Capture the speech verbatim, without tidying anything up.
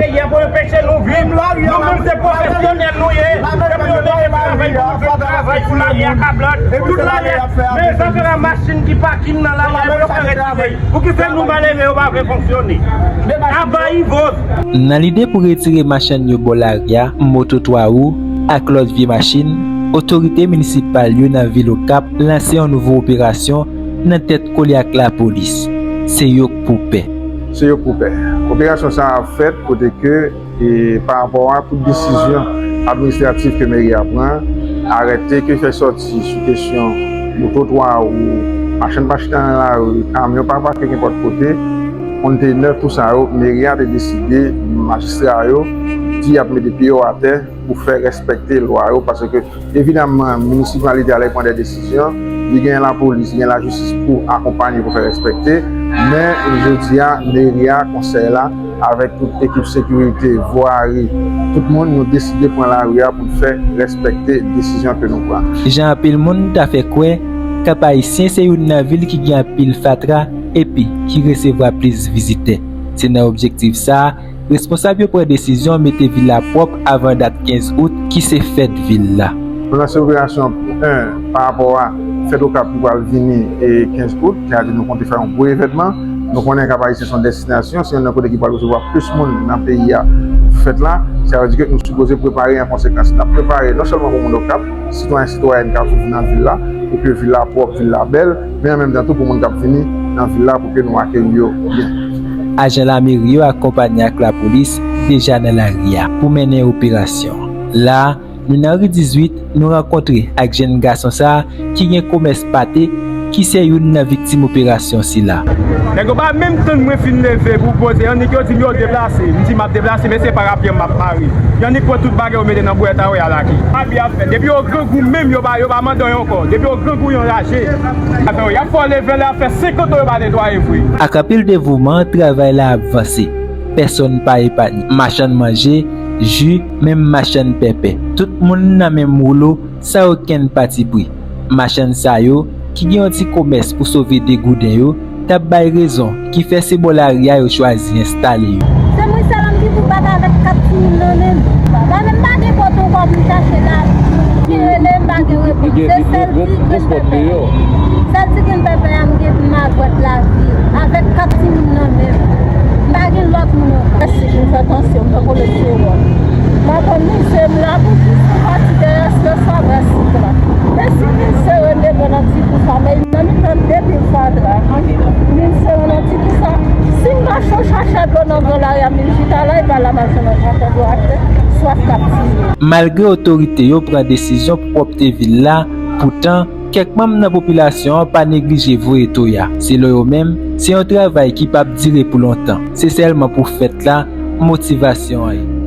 Lari a pou anpeche nou viv. Nou menm se pwofesyonèl nou ye. Depi yo leve travay pou nou fè travay pou lari a ka blòd. Tout lari a, men zafè la machin ki pakin nan lari a pou yo fè retire. Poukisa nou malere yo pa vle fonksyone? Aba Ivoz. Nan lide pou retire machann yo bò lari a, moto twa wou ak lòt vye machin, otorite minisipal yo nan vil Okap lanse yon nouvo operasyon nan tèt kole ak lapolis. Se yo k pou pè. Se yo k pou pè. Operasyon sa a ap fèt kote ke, e, pa rapò a tout desizyon administratif ke meri a pran, arète ke fè sòti sou kesyon moto twa wou, machann pa chita nan lari, kamyon pa pake kenpòt kote, konteyinè, tou sa yo, meri a te deside, majistra yo di y ap mete pye yo atè pou fè respekte lwa yo, paske evidaman, minisipalite a lè pran de desizyon, li gen lapolis, li gen lajistis pou akonpanye, pou fè respekte, men jodi a, meri a, konsèy la, avèk tout ekip sekirite, vwari, tout moun, nou deside pran lari a pou n fè respekte desizyon ke nou pran. Jan anpil moun ta fè kwè, Kap Ayisyen se youn nan vil ki gen anpil fatra epi ki resevwa plis vizitè. Se nan objektif sa a, responsab yo pran desizyon mete vil la pwòp avan dat kenz out ki se fèt vil la. Nou lanse operasyon, en, pa rapò a fèt Okap ki pral vini, e, kenz out, sètadi nou konte fè yon gwo evènman. Nou konnen Kap Ayisyen se yon destinasyon, se youn nan kote ki pral resevwa plis moun nan peyi a pou fèt la. Sa vle di ke nou sipoze prepare an konsekans. N ap prepare non sèlman pou moun Okap, sitwayen, sitwayèn k ap viv nan vil la, pou ke vil la pwòp, vil la bèl, men an menm tan tou pou moun k ap vini nan vil la pou ke nou akeyi yo byen. Ajan lameri yo akonpanye ak lapolis deja nan lari a pou mennen operasyon. La a, nou nan ri dizuit, nou rankontre ak jèn gason sa a ki gen komès pate, ki se youn nan viktim operasyon sila. Nèg yo pa menm tann mwen fin leve pou poze, annik yo di m yo deplase. M di m ap deplase, men se parapye m ap mare. Yo annik pran tout bagay yo mete nan bwèt a, yo al ale. Abi ap fèt. Depi yo grangou menm, yo pa, yo pa mande anyen ankò. Depi yo grangou, yo anraje. Afè yo, y ap fè w leve lè ap fè senkant an yo pa netwaye vre. Ak anpil devouman, travay la ap vanse. Pèsonn pa epanye. Machann manje, ji, menm machann pèpè. Tout moun nan menm woulo, san okenn patipri. Machann sa yo, ki gen yon ti komès pou sove degouden yo, t ap bay rezon ki fè se bò lari a yo chwazi enstale yo. Se mwen sèl ki pou bat avèk kat timoun nan men m. Mwen menm m pa gen kote ankò pou m chache lavi. Ki rele m pa gen repons. Se sèl ti grenn pèpè. Sèl ti grenn pèpè a m gen pou m avwèt lavi avèk kat timoun nan men m. M pa gen lòt moun ankò. Mèsi pou fè tansyon m tankou lesteròl. M ap pran mizè m la pou jis yon pati dèyè sè sa vè sik la. Mèsi mizè yo devan nan ti kou sa, men nan mitan de pil fatra. Mizè yo nan ti kou sa. Si m mache chache dlo nan gran lari a, m vin chita la, e pa la m al jwenn yon kafe pou achte, swaf k ap tiye. Malgre otorite yo pran desizyon pou pwòpte vil la, poutan, kèk manm nan popilasyon an pa neglije voye toya. Selon yo menm, se yon travay ki p ap dire pou lontan. Se sèlman pou fèt la, motivasyon an ye.